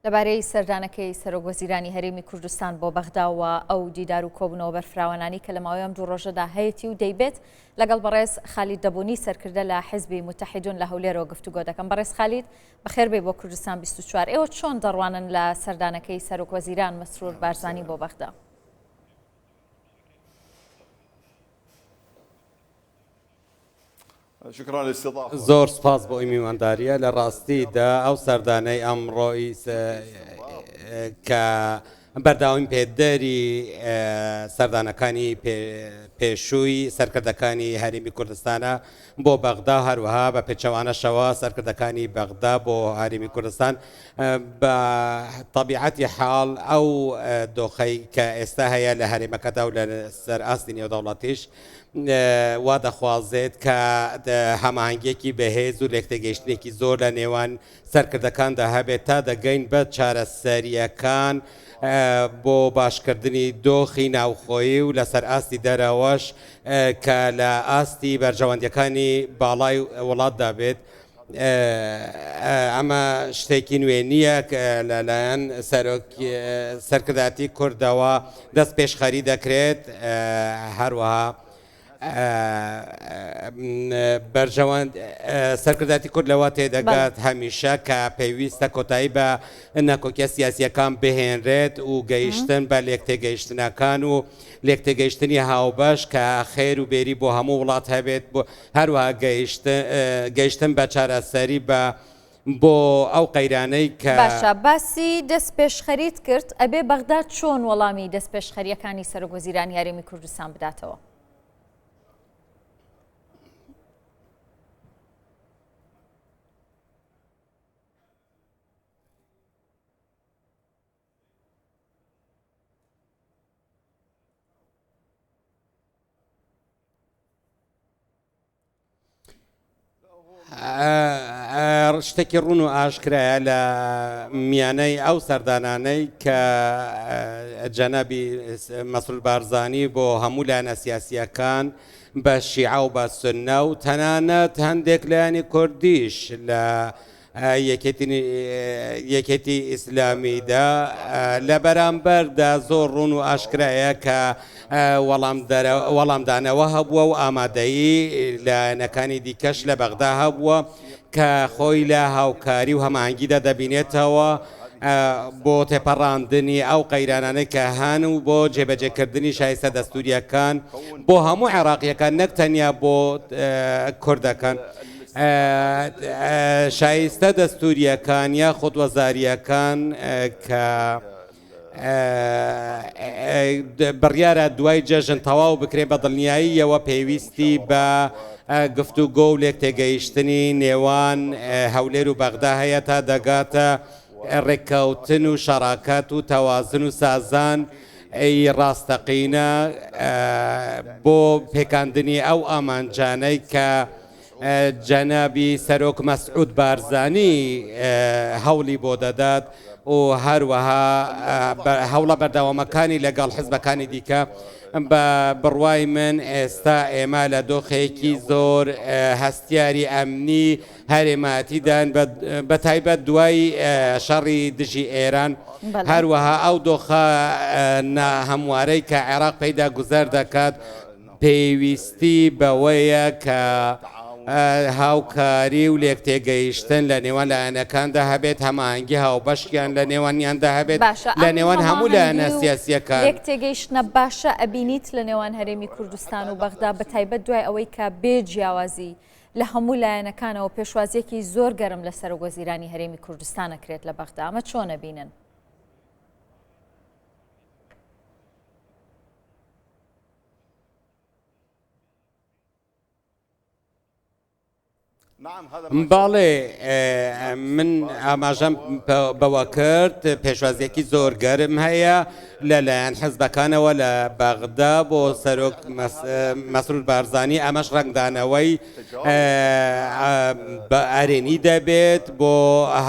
لەبارەی سەردانەکەی سەرۆک وەزیرانی هەرێمی کوردستان بۆ بەغدا و ئەو دیدار و کۆبوونەوە بەرفراوانانی کە لە ماوەی ئەم دوو ڕۆژەدا هەیەتی و دەیبێت لەگەڵ بەڕێز خالید دەبوونی سەرکردە لە حزبی متحدون لە هەولێرەوە گفتوگۆ دەکەم. بەڕێز خالید بەخێربێی بۆ کوردستان 24. ئێوە چۆن دەڕوانن لە سەردانەکەی سەرۆک وەزیران مەسرور بارزانی بۆ بەغدا؟ زۆر سوپاس بۆ ئەی میواندارییە. لە ڕاستیدا ئەو سەردانەی ئەمڕۆی کە بەردەوامی پێدەری سەردانەکانی پێشووی سەرکردەکانی هەرێمی کوردستانە بۆ بەغدا، هەروەها بە پێچەوانەشەوە سەرکردەکانی بەغدا بۆ هەرێمی کوردستان بە تەبیعەتی حاڵ ئەو دۆخەی کە ئێستا هەیە لە هەرێمەکەدا و لە سەر ئاستی نێودەوڵەتیش وا دەخوازێت کە هەماهەنگییەکی بەهێز و لێکتێگەیشتنێکی زۆر لە نێوان سەرکردەکاندا هەبێت تا دەگەین بە چارەسەرییەکان بۆ باشکردنی دۆخی ناوخۆیی و لەسەر ئاستی دەرەوەش کە لە ئاستی بەرژەوەندییەکانی باڵای وڵاتدا بێت. ئەمە شتێکی نوێ نییە کە لەلایەن سەرۆک سەرکردایەتی کوردەوە دەست پێشخەری دەکرێت، هەروەها بەرژەوەند سەرکردایەتی کورد لەوە تێدەگات هەمیشە کە پێویستە کۆتایی بە ناکۆکیە سیاسیەکان بهێنرێت و گەیشتن بە لێکتێگەیشتنەکان و لێکتێگەیشتنی هاوبەش کە خێر و بێری بۆ هەموو وڵات هەبێت هەروەها گەیشتن بە چارەسەری بە بۆ ئەو قەیرانەی کە. باشە باسی دەستپێشخەریت کرد، ئەبێ بەغدا چۆن وەڵامی دەستپێشخەرییەکانی سەرۆکوەزیرانی هەرێمی کوردستان بداتەوە؟ شتێکی ڕوون و ئاشکرایە لە میانەی ئەو سەردانانەی کە جەنابی مەسرور بارزانی بۆ هەموو لایەنە سیاسیەکان بە شیعە و بە سنە و تەنانەت هەندێک لایەنی کوردیش لە یەکێتی ئیسلامیدا لە بەرامبەردا زۆر ڕوون و ئاشکرایە کە وەڵامدانەوە هەبووە و ئامادەیی لایەنەکانی دیکەش لە بەغدا هەبووە کە خۆی لە هاوکاری و هەماهەنگیدا دەبینێتەوە بۆ تێپەڕاندنی ئەو قەیرانانەی کە هەن و بۆ جێبەجێکردنی شایستە دەستوورییەکان بۆ هەموو عێراقییەکان نەک تەنیا بۆ کوردەکان. شایستە دەستوورییەکان یاخود وەزارییەکان کە بڕیارە دوای جەژن تەواو بکرێن بە دڵنیاییەوە پێویستی بە گفتوگۆ و لێکتێگەیشتنی نێوان هەولێر و بەغدا هەیە تا دەگاتە ڕێککەوتن و شەراکەت و تەوازن و سازان ی ڕاستەقینە بۆ پێکاندنی ئەو ئامانجانەی کە جەنابی سەرۆک مەسعود بارزانی هەوڵی بۆ دەدات و هەروەها هەوڵە بەردەوامەکانی لەگەڵ حزبەکانی دیکە بە بڕوای من ئێستا ئێمە لە دۆخێکی زۆر هەستیاری ئەمنی هەرێمایەتیدان بە تایبەت دوای شەڕی دژی ئێران هەروەها ئەو دۆخە ناهەموارەی کە عێراق پێیدا گوزەر دەکات پێویستی بەوەیە کە هاوکاری و لێکتێگەیشتن لە نێوان لایەنەکاندا هەبێت، هەماهەنگی هاوبەشیان لە نێوانیاندا هەبێت باشە لە ئەم نێوان هەموو لایەنە هەماهەنگی و سیاسییەکان. لێکتێگەیشتنە باشە ئەبینیت لە نێوان هەرێمی کوردستان و بەغدا بەتایبەت دوای ئەوەی کە بێ جیاوازی لە هەموو لایەنەکانەوە پێشوازییەکی زۆر گەرم لە سەرۆکوەزیرانی هەرێمی کوردستان ئەکرێت لە بەغدا ئەمە چۆن ئەبینن؟ بەڵێ من ئاماژەم بەوە کرد پێشوازیەکی زۆر گەرم هەیە لەلایەن حزبەکانەوە لە بەغدا بۆ سەرۆک مەسرور بارزانی ئەمەش ڕەنگدانەوەی بە ئەرێنی دەبێت بۆ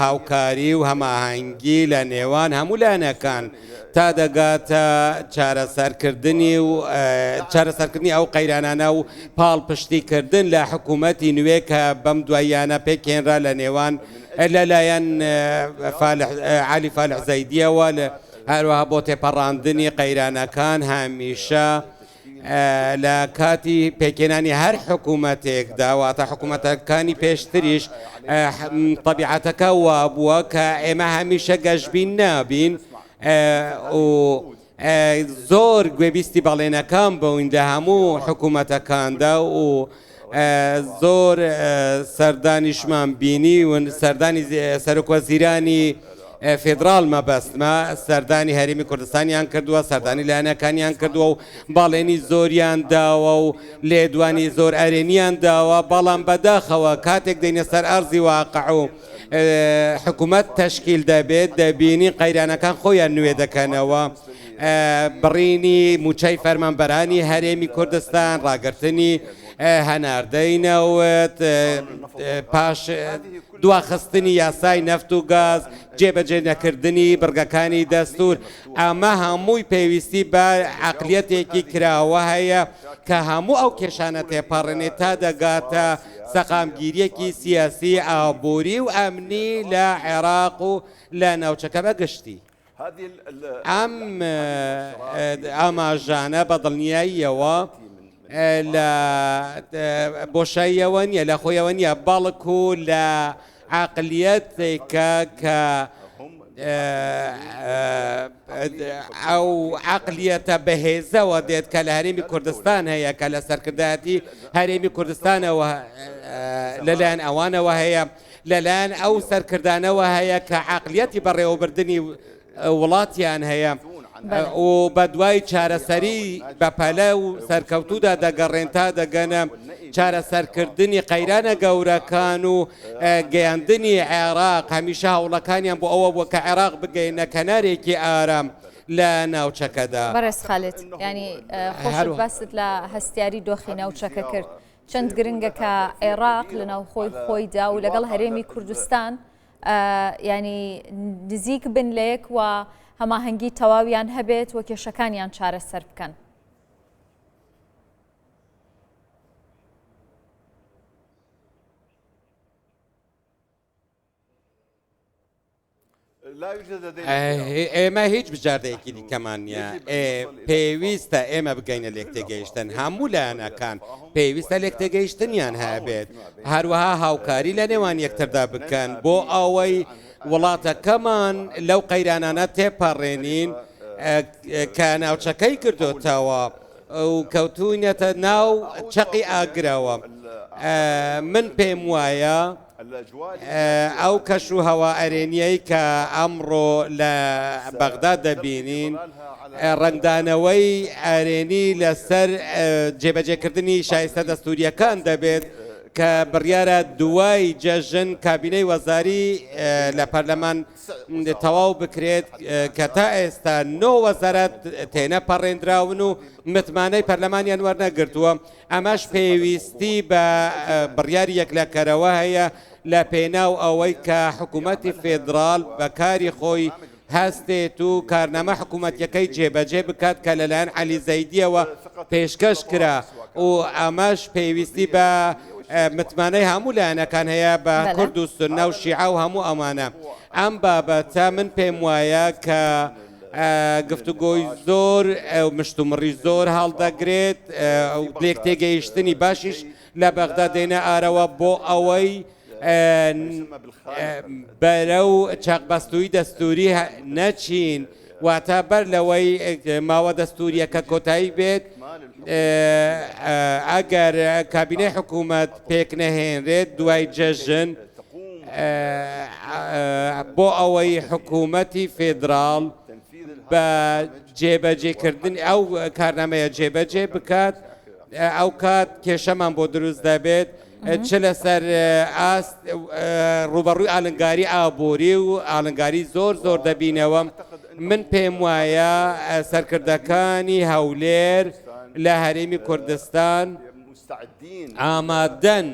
هاوکاری و هەماهەنگی لە نێوان هەموو لایەنەکان. تا دەگاتە چارەسەرکردنی و چارەسەرکردنی ئەو قەیرانانە و پاڵپشتیکردن لە حکوومەتی نوێ کە بەم دواییانە پێکهێنرا لە نێوان لەلایەن فالح عەلی فالح زەیدیەوە، هەروەها بۆ تێپەڕاندنی قەیرانەکان هەمیشە لە کاتی پێکهێنانی هەر حکوومەتێکدا، واتە حکوومەتەکانی پێشتریش تەبیعەتەکە وابووە کە ئێمە هەمیشە گەشبین نابین و زۆر گوێبیستی بەڵێنەکان بووین لە هەموو حکوومەتەکاندا و زۆر سەردانیشمان بینیون، سەردانی سەرۆکوەزیرانی فیدراڵ مەبەستمە، سەردانی هەرێمی کوردستانیان کردووە، سەردانی لایەنەکانیان کردووە و بەڵێنی زۆریان داوە و لێدوانی زۆر ئەرێنیان داوە، بەڵام بەداخەوە کاتێک دێینە سەر ئەرزی واقع و حکومەت تەشکیل دەبێت، دەبینین قەیرانەکان خۆیان نوێ دەکەنەوە، بڕینی مووچەی فەرمانبەرانی هەرێمی کوردستان، ڕاگرتنی هەناردەی نەوت، پاش دواخستنی یاسای نەفت و گاز، جێبەجێ نەکردنی بڕگەکانی دەستوور، ئەمە هەمووی پێویستی بە عەقلیەتێکی کراوە هەیە کە هەموو ئەو کێشانە تێپەڕێنێت تا دەگاتە سەقامگیرییەکی سیاسی، ئابووری و ئەمنی لە عێراق و لە ناوچەکە بە گشتی. ئەم ئاماژانە بە دڵنیاییەوە لە بۆشاییەوە نییە، لە خۆیەوە نییە، بەڵکو لە عەقلیەتێکە کە ئەو عەقلیەتە بەهێزەوە دێت کە لە هەرێمی کوردستان هەیە، کە لە سەرکردایەتی هەرێمی کوردستانەوە لەلایەن ئەوانەوە هەیە، لەلایەن ئەو سەرکردانەوە هەیە کە عەقلیەتی بەڕێوەبردنی وڵاتیان هەیە و بەدوای چارەسەری بەپەلە و سەرکەوتوودا دەگەڕێن تا دەگەنە چارەسەرکردنی قەیرانە گەورەکان و گەیاندنی عێراق، هەمیشە هەوڵەکانیان بۆ ئەوە بووە کە عێراق بگەینە کەنارێکی ئارام لە ناوچەکەدا. بەڕێز خالد، یانی خۆشت باست لە هەستیاری دۆخی ناوچەکە کرد، چەند گرنگە کە عێراق لە ناوخۆی خۆیدا و لەگەڵ هەرێمی کوردستان ینی نزیک بن لە یەک و هەماهەنگی تەواویان هەبێت و کێشەکانیان چارەسەر بکەن. ئێمە هیچ بژاردەیەکی دیکەمان نییە، پێویستە ئێمە بگەینە لێکتێگەیشتن، هەموو لایەنەکان پێویستە لێکتێگەیشتنیان هەبێت، هەروەها هاوکاری لە نێوان یەکتردا بکەن بۆ ئەوەی وڵاتەکەمان لەو قەیرانانە تێپەڕێنین کە ناوچەکەی گرتۆتەوە و کەوتوینەتە ناو چەقی ئاگرەوە. من پێم وایە ئەو کەش و هەوا ئەرێنییەی کە ئەمڕۆ لە بەغدا دەبینین، ڕەنگدانەوەی ئەرێنی لەسەر جێبەجێکردنی شایستە دەستوورییەکان دەبێت کە بڕیارە دوای جەژن کابینەی وەزاری لە پەرلەمان تەواو بکرێت کە تا ئێستا نۆ وەزارەت تێنەپەڕێندراون و متمانەی پەرلەمانیان وەرنەگرتووە. ئەمەش پێویستی بە بڕیاری یەکلاکەرەوە هەیە لە پێناو ئەوەی کە حکوومەتی فێدراڵ بە کاری خۆی هەستێت و کارنامە حکوومەتیەکەی جێبەجێ بکات کە لەلایەن عەلی زەیدیەوە پێشکەش کرا و ئەمەش پێویستی بە متمانەی هەموو لایەنەکان هەیە بە کورد و سوننە و شیعە و هەموو ئەمانە. ئەم بابەتە من پێم وایە کە گفتوگۆی زۆر و مشتومڕی زۆر هەڵدەگرێت و لێکتێگەیشتنی باشیش لە بەغدا دێنە ئارەوە بۆ ئەوەی بەرەو چەقبەستووی دەستووری نەچین، واتە بەر لەوەی ماوە دەستوورییەکە کۆتایی بێت، ئەگەر کابینەی حکوومەت پێکنەهێنرێت دوای جەژن، بۆ ئەوەی حکوومەتی فیدراڵ بە جێبەجێکردنی ئەو کارنامەیە جێبەجێ بکات، ئەو کات کێشەمان بۆ دروست دەبێت چ لەسەر ئاست ڕووبەڕووی ئالنگاری ئابووری و ئالنگاری زۆر زۆر دەبینەوە. من پێم وایە سەرکردەکانی هەولێر لە هەرێمی کوردستان ئامادەن.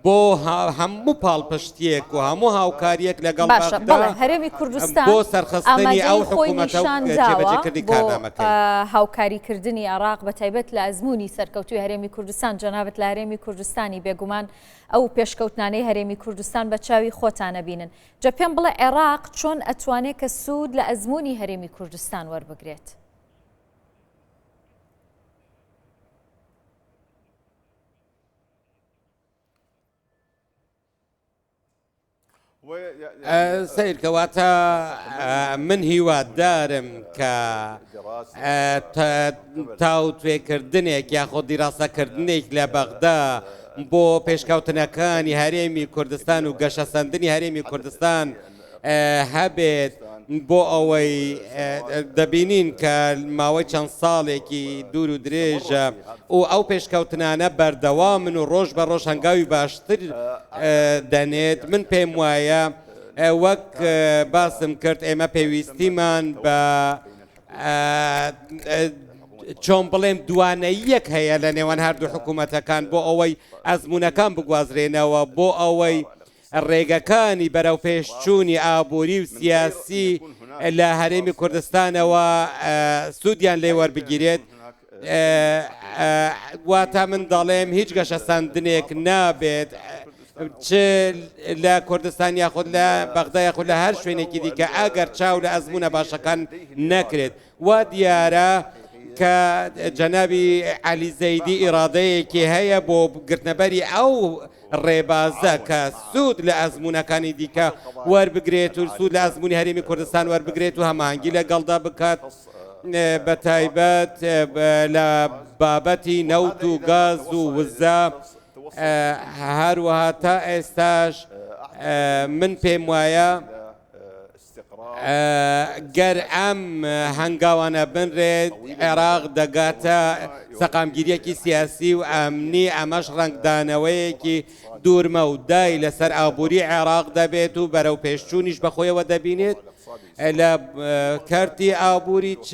بۆ هەموو پاڵپشتییەک و هەموو هاوکارییەک لەگەڵ باشە بەغدا بەڵێ هەرێمی کوردستان بۆ سەرخستنی ئەو ئامادەیی خۆی حکوومەتە و نیشان داوە جێبەجێکردنی بۆ کارنامەکەی. هاوکاریکردنی عێراق بە تایبەت لە ئەزموونی سەرکەوتووی هەرێمی کوردستان جەنابت لە هەرێمی کوردستانی بێگومان ئەو پێشکەوتنانەی هەرێمی کوردستان بە چاوی خۆتان ئەبینن جا پێم بڵێ عێراق چۆن ئەتوانێ کە سوود لە ئەزموونی هەرێمی کوردستان وەربگرێت؟ سەیر کە واتە من هیوادارم کە تاوتوێکردنێک یاخۆ دیراسەکردنێک لە بەغدا بۆ پێشکەوتنەکانی هەرێمی کوردستان و گەشەسەندنی هەرێمی کوردستان هەبێت بۆ ئەوەی دەبینین کە ماوەی چەند ساڵێکی دوور و درێژە و ئەو پێشکەوتنانە بەردەوامن و ڕۆژ بە ڕۆژ هەنگاوی باشتر دەنێت من پێم وایە وەک باسم کرد ئێمە پێویستیمان بە چۆن بڵێم دوانەیەک هەیە لە نێوان هەردوو حکوومەتەکان بۆ ئەوەی ئەزمونونەکان بگوازرێنەوە بۆ ئەوەی ڕێگەکانی بەرەوپێشچوونی ئابووری و سیاسی لە هەرێمی کوردستانەوە سوودیان لێ وەربگیرێت، واتە من دەڵێم هیچ گەشەسەندنێک نابێت چ لە کوردستان یاخود لە بەغدا یاخود لە هەر شوێنێکی دیکە ئەگەر چاو لە ئەزموونە باشەکان نەکرێت. وا دیارە کە جەنابی عەلی زەیدی ئیرادەیەکی هەیە بۆ گرتنەبەری ئەو ڕێبازە کە سوود لە ئەزموونەکانی دیکە وەربگرێت و سوود لە ئەزموونی هەرێمی کوردستان وەربگرێت و هەماهەنگی لەگەڵدا بکات بە تایبەت لە بابەتی نەوت و گاز و وزە هەروەها تا ئێستاش من پێم وایە گەر ئەم هەنگاوانە بنرێت، عێراق دەگاتە سەقامگیرییەکی سیاسی و ئەمنی، ئەمەش ڕەنگدانەوەیەکی دوورمەودای لەسەر ئابووری عێراق دەبێت و بەرەوپێشچوونیش بەخۆیەوە دەبینێت لە کەرتی ئابووری چ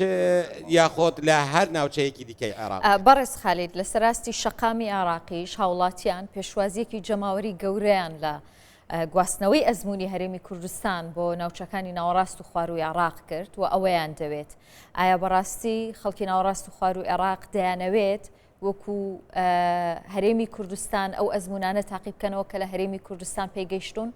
یاخۆد لە هەر ناوچەیەکی دیکەی عێراق. بەڕێز خالید، لەسەر ئاستی شەقامی عێراقیش هاوڵاتیان پێشوازییەکی جەماوەری گەورەیان لە گواستنەوەی ئەزموونی هەرێمی کوردستان بۆ ناوچەکانی ناوەڕاست و خوارووی عێراق کرد و ئەوەیان دەوێت. ئایا بەڕاستی خەڵکی ناوەڕاست و خوارووی عێراق دەیانەوێت وەکو هەرێمی کوردستان ئەو ئەزموونانە تاقی بکەنەوە کە لە هەرێمی کوردستان پێگەیشتوون؟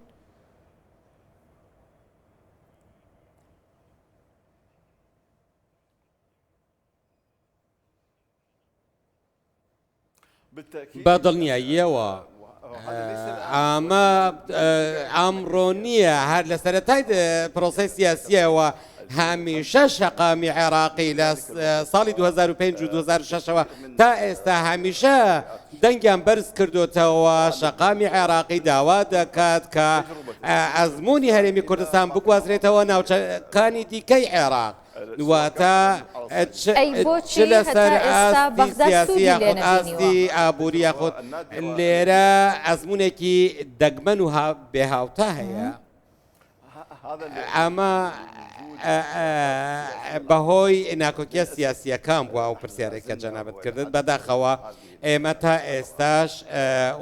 بە دڵنیاییەوە ئەمە ئەمڕۆ نییە، هەر لە سەرەتای پرۆسەی سیاسییەوە هەمیشە شەقامی عێراقی لە ساڵی 2005 و 2006ەوە تا ئێستا هەمیشە دەنگیان بەرز کردوتەوە شەقامی عێراقی داوا دەکات کە ئەزمموی هەرێمی کوردستان بگوازرێتەوە ناوچەکانی دیکەی عێراق. واتە ئەی چ بۆچی لەسەر هەتا ئێستا ئاستی بەغدا سیاسی سوودی لێ یاخود نەبینیوە؟ ئاستی ئابووری یاخود لێرە ئەزموونێکی دەگمەن و بێهاوتا هەیە. ئەمە بەهۆی ناکۆکیە سیاسییەکان بووە ئەو پرسیارێک کە جەنابت کردت بەداخەوە ئێمە تا ئێستاش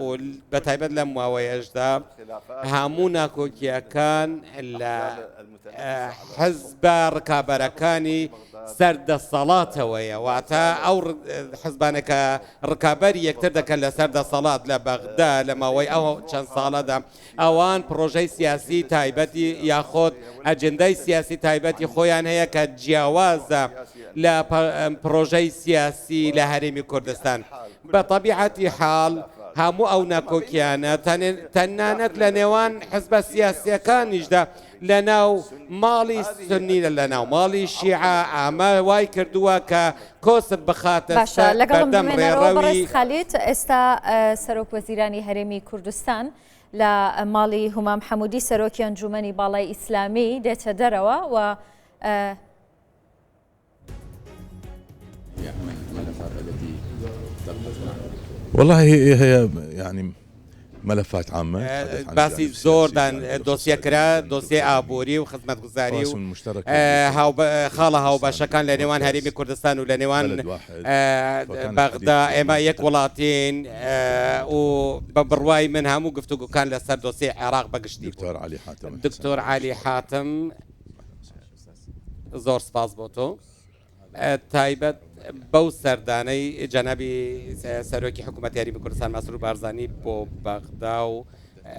و بەتایبەت لەم ماوەیەشدا هەموو ناکۆکییەکان لە حزبە ڕکابەرەکانی سەر دەسەڵاتەوەیە، واتە ئەو حزبانە کە ڕکابەری یەکتر دەکەن لەسەر دەسەڵات لە بەغدا لە ماوەی ئەو چەند ساڵەدا ئەوان پڕۆژەی سیاسی تایبەتی یاخۆد ئەجندای سیاسی تایبەتی خۆیان هەیە کە جیاوازە لە پڕۆژەی سیاسی لە هەرێمی کوردستان بە تەبیعەتی حاڵ هەموو ئەو ناکۆکیانە تەنانەت لە نێوان حزبە سیاسیەکانیشدا لە ناو ماڵی سوننی لە ناو ماڵی شیعە ئەمە وای کردووە کە کۆسپ بخاتە باشە سەر لەگەڵم بەردەم بمێنەرەوە بەڕێز ڕێڕەوی خالید ئێستا سەرۆک وەزیرانی هەرێمی کوردستان لە ماڵی هومام حەمودی سەرۆکی ئەنجومەنی باڵای ئیسلامی دێتە دەرەوە و والله هي يعني. ملفات عامة تحدث عن باسی الجانب زۆر السياسي دان الجانب دۆسیە الاقتصادي کرا الجانب دۆسیەی التقني ئابووری و خزمەتگوزاری و تواصل مشترك بين خاڵە الكردستان هاوبەشەکان لە نێوان والمركز هەرێمی کوردستان و لە نێوان بلد واحد فكان الحديث بەغدا في ئێمە یەک منطقة وڵاتین و بە بڕوای من هەموو گفتوگۆکان لەسەر دۆسیەی عێراق بە گشتی بوون. دكتور علي حاتم الحسن دکتۆر عەلی حاتم زۆر سپاس بۆ تۆ. تایبەت بەو سەردانەی جەنابی سەرۆکی حکوومەتی هەرێمی کوردستان مەسرور بارزانی بۆ بەغدا و بسم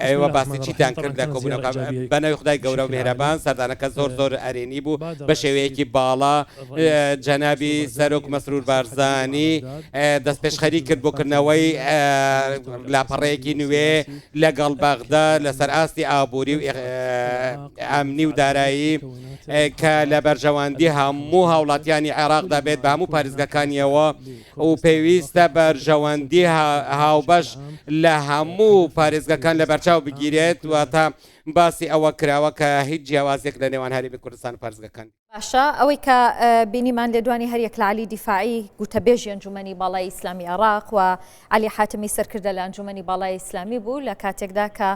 ئێوە الله باسی الرحمن چیتان الرحيم. طبعا کرد لە كانت زيارة کۆبوونەوەکە إيجابية بە ناوی خدای گەورە و بشكل میهرەبان عالي. سەردانەکە زۆر زۆر ئەرێنی بوو بادر بە شێوەیەکی السيد باڵا الرئيس جەنابی مسرور سەرۆک بارزاني مەسرور إلى افتتاح حديث مع بارزانی بغداد دەستپێشخەری بخصوص کرد بۆ الملفات کردنەوەی المهمة على المستوى لاپەڕەیەکی الاقتصادي نوێ والسياسي لەگەڵ بەغدا أكد لەسەر أن ئاستی ئابووری و منفعة العراق ئەمنی و ومنفعة دارایی مكوناته کە لە ومحافظاته بەرژەوەندی التي هەموو تحمل هاوڵاتیانی عێراقدا كل بێت بە ما هەموو يكون هناك مصلحة پارێزگاکانیەوە و لكردستان پێویستە العراق خاصة بەرژەوەندی الكردستان العراق هاوبەش بشكل عام لە هەموو هدفنا پارێزگاکان السيد لە بەرچاو الرئيس عام بگیرێت كل واتە باسی ئەوە کراوە کە هیچ جیاوازێک لە نێوان هەرێمی کوردستان و پارێزگاکان. باشە ئەوەی کە بینیمان لێدوانی هەریەک لە عەلی دیفاعی گوتەبێژی ئەنجومەنی باڵای ئیسلامی عێراق و عەلی حاتمی سەرکردە لە ئەنجومەنی باڵای ئیسلامی بوو لە کاتێکدا کە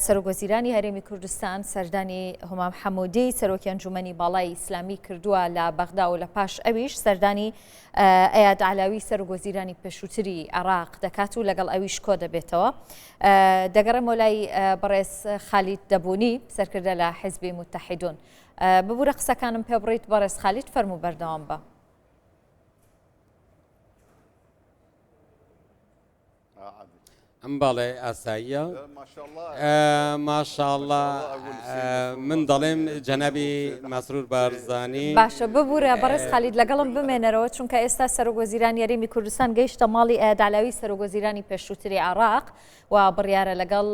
سەرۆک وەزیرانی هەرێمی کوردستان سەردانی هومام حەمودی سەرۆکی ئەنجومەنی باڵای ئیسلامی کردووە لە بەغدا و لە پاش ئەویش سەردانی ئەیاد عەلاوی سەرۆک وەزیرانی پێشووتری عێراق دەکات و لەگەڵ ئەویش کۆ دەبێتەوە. دەگەڕێمەوە لای بەڕێز خالید دەبوونی سەرکردە لە حیزبی متحدون. ببوورە قسەکانم پێ بڕیت بەڕێز خالید فەرموو بەردەوام بە. بەڵێ ئاساییە. ماشاءاللە من دەڵێم جەنابی مەسرور بارزانی. باشە ببوورە بەڕێز خالید لەگەڵم بمێنەرەوە چونکە ئێستا سەرۆک وەزیرانی هەرێمی کوردستان گەیشتە ماڵی ئەیاد عەلاوی سەرۆک وەزیرانی پێشووتری عێراق و بڕیارە لەگەڵ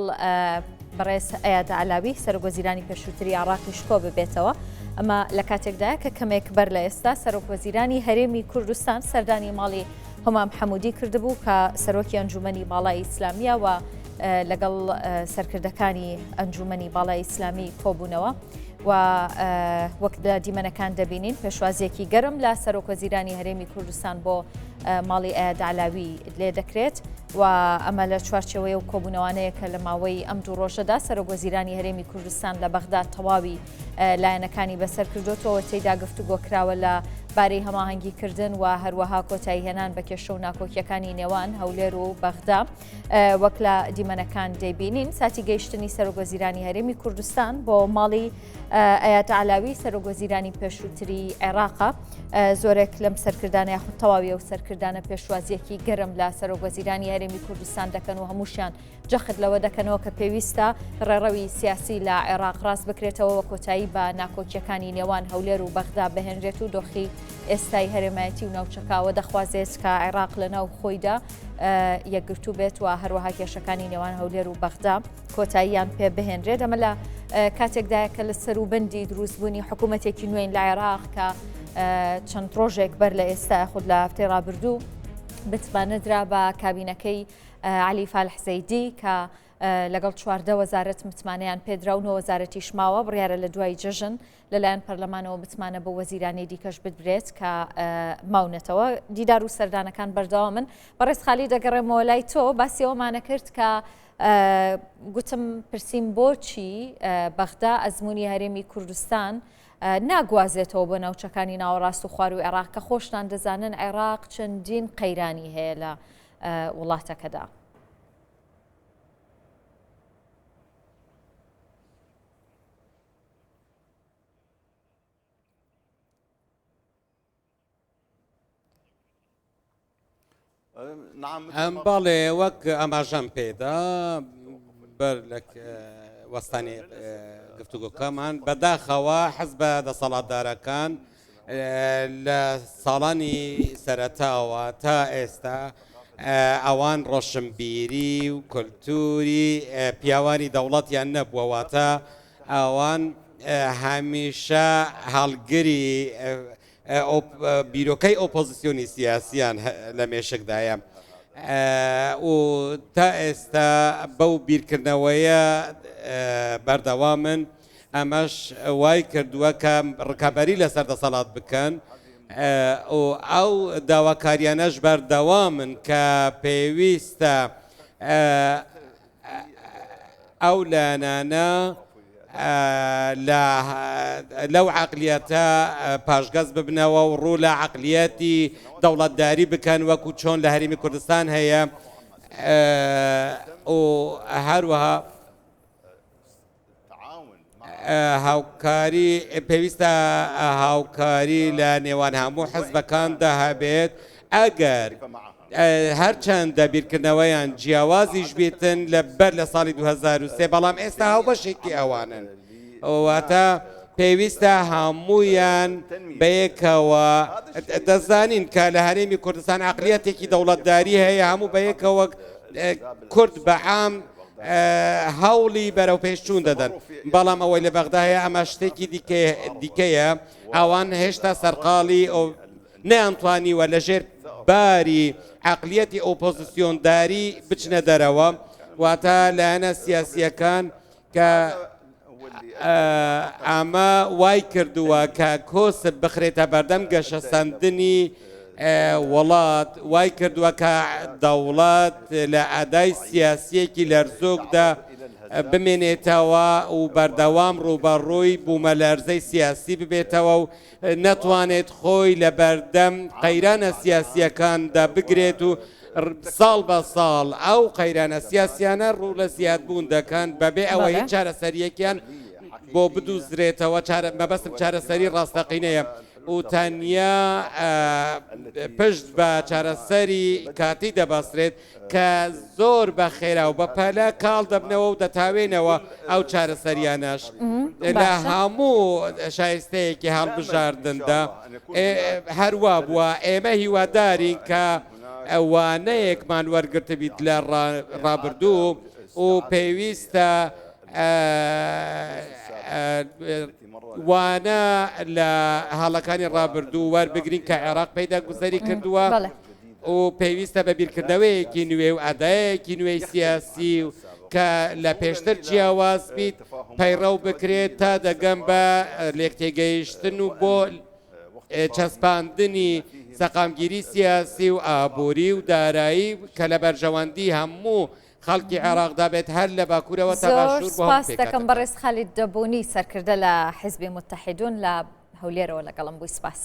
بەڕێز ئەیاد عەلاوی سەرۆک وەزیرانی پێشووتری عێراقیش کۆ ببێتەوە. ئەمە لە کاتێکدایە کە کەمێک بەر لە ئێستا سەرۆک وەزیرانی هەرێمی کوردستان سەردانی ماڵی هومام حەمودی کردبوو کە سەرۆکی ئەنجومەنی باڵای ئیسلامیە و لەگەڵ سەرکردەکانی ئەنجومەنی باڵای ئیسلامی کۆبوونەوە و وەک لە دیمەنەکان دەبینین پێشوازیەکی گەرم لە سەرۆک وەزیرانی هەرێمی کوردستان بۆ ماڵی ئەیاد عەلاوی لێ دەکرێت و ئەمە لە چوارچێوەیە و کۆبوونەوانەیە کە لە ماوەی ئەم دوو ڕۆژەدا سەرۆک وەزیرانی هەرێمی کوردستان لە بەغدا تەواوی لایەنەکانی بەسەر کردوتەوە تێیدا گفتوگۆ کراوە لە بارەی هەماهەنگی کردن و هەروەها کۆتایی هێنان بە کێشە و ناکۆکیەکانی نێوان هەولێر و بەغدا وەک لە دیمەنەکان دەیبینین ساتی گەیشتنی سەرۆک وەزیرانی هەرێمی کوردستان بۆ ماڵی ئەیاد عەلاوی سەرۆک وەزیرانی پێشووتری عێراقە زۆرێک لەم سەرکردانە یاخود تەواوی ئەو سەرکردانە پێشوازیەکی گەرم لە سەرۆک وەزیرانی هەرێمی کوردستان دەکەن و هەمووشیان جەخت لەوە دەکەنەوە کە پێویستە ڕێڕەوی سیاسی لە عێراق ڕاست بکرێتەوە و کۆتایی بە ناکۆکییەکانی نێوان هەولێر و بەغدا بهێنرێت و دۆخی ئێستای هەرێمایەتی و ناوچەکە ئەوە دەخوازێت کە عێراق لە ناو خۆیدا یەکگرتوو بێت و هەروەها کێشەکانی نێوان هەولێر و بەغدا کۆتاییان پێ بهێنرێت. ئەمە لە کاتێکدایە کە لە سەروبەندی دروستبوونی حکوومەتێکی نوێین لە عێراق کە چەند ڕۆژێک بەر لە ئێستا خود لە هەفتەی ڕابردوو متمانە درا بە کابینەکەی عەلی فالح زەیدی کە لەگەڵ 14 وەزارەت متمانەیان پێدرا و نۆ وەزارەتیش ماوە، بڕیارە لە دوای جەژن لەلایەن پەرلەمانەوە متمانە بۆ وەزیرانی دیکەش بدرێت کە ماونەتەوە. دیدار و سەردانەکان بەردەوامن. بەڕێز خالی دەگەڕێمەوە لای تۆ، باسی ئەوەمانە کرد کە گوتم پرسیم بۆچی بەغدا ئەزمموی هەرێمی کوردستان ناگوازێتەوە بۆ ناوچەکانی ناوەڕاست و خواروی عێراق کە خۆشتان دەزانن عێراق چەندین قەیرانی هەیە لە وڵاتەکەدا. بەڵێ وەک ئاماژەم پێدا بەر لە وەستانی گفتوگۆکەمان بەداخەوە حزبە دەسەڵاتدارەکان لە ساڵانی سەرەتاوە تا ئێستا ئەوان ڕۆشنبیری و کولتوری پیاوانی دەوڵەتیان نەبووە، واتە ئەوان هەمیشە هەڵگری بیرۆکەی ئۆپۆزیسیۆنی سیاسیان لە مێشکدایە و تا ئێستا بەو بیرکردنەوەیە بەردەوامن، ئەمەش وای کردووە کە ڕکابەری لەسەر دەسەڵات بکەن و ئەو داواکاریانەش بەردەوامن کە پێویستە. ئەو لایەنانە لەو عەقلیەتە پاشگەز ببنەوە و ڕوو لە عەقلیەتی دەوڵەتداری بکەن وەکو چۆن لە هەرێمی کوردستان هەیە و هەروەها هاوکاری پێویستە هاوکاری لە نێوان هەموو حزبەکاندا هەبێت ئەگەر هەرچەندە بیرکردنەوەیان جیاوازیش بیتن لە بەر لە ساڵی 2003 بەڵام ئێستا هاوبەشێکی ئەوانن واتە پێویستە هەموویان بەیەکەوە دەزانین کە لە هەرێمی کوردستان عقلیەتێکی دەوڵەتداری هەیە هەموو بەیەکەوە کورد بە عام هەوڵی بەرەوپێشچوون دەدەن، بەڵام ئەوەی لە بەغدا هەیە ئەمە شتێکی دیکەیە، ئەوان هێشتا سەرقاڵی نەیانتوانیوە لەژێر باری عەقلیەتی ئۆپۆزسیۆنداری بچنە دەرەوە، واتە لایەنە سیاسییەکان کە ئەمە وای کردووە کە کۆسپ بخرێتە بەردەم گەشەسەندنی وڵات، وای کردووە کە دەوڵەت لە ئەدای سیاسییەکی لەرزۆکدا بمێنێتەوە و بەردەوام ڕووبەڕووی بوومەلەرزەی سیاسی ببێتەوە و نەتوانێت خۆی لە بەردەم قەیرانە سیاسییەکاندا بگرێت و ساڵ بە ساڵ ئەو قەیرانە سیاسیانە ڕوو لە زیادبوون دەکەن بەبێ ئەوەی هیچ چارەسەرییەکیان بۆ بدوزرێتەوە، مەبەستم چارەسەری ڕاستەقینەیە و تەنیا پشت بە چارەسەری کاتی دەبەسترێت کە زۆر بە خێرا و بە پەلە کاڵ دەبنەوە و دەتاوێنەوە ئەو چارەسەریانەش لە هەموو شایستەیەکی هەڵبژاردندا هەروا بووە ئێمە هیوادارین کە وانەیەکمان وەرگرتبیت لە ڕابردوو و پێویستە وانە لە هەڵەکانی ڕابردوو وەربگرین کە عێراق پێیدا گوزەری کردووە. و پێویستە بە بیرکردنەوەیەکی نوێ و ئەدایەکی نوێی سیاسی و کە لە پێشتر جیاواز بیت پەیڕەو بکرێت تا دەگەم بە لێکتێگەیشتن و بۆ چەسپاندنی سەقامگیری سیاسی و ئابووری و دارایی کە لە بەرژەوەندی هەموو خەڵکی عێراقدا بێت هەر لە باکوورەوە تا زۆر باشوور بۆ هەموو سپاس دەکەم پێکهاتەکان. بەڕێز خالید دەبوونی سەرکردە لە حیزبی متحدون لە هەولێرەوە لەگەڵم بووی سپاس.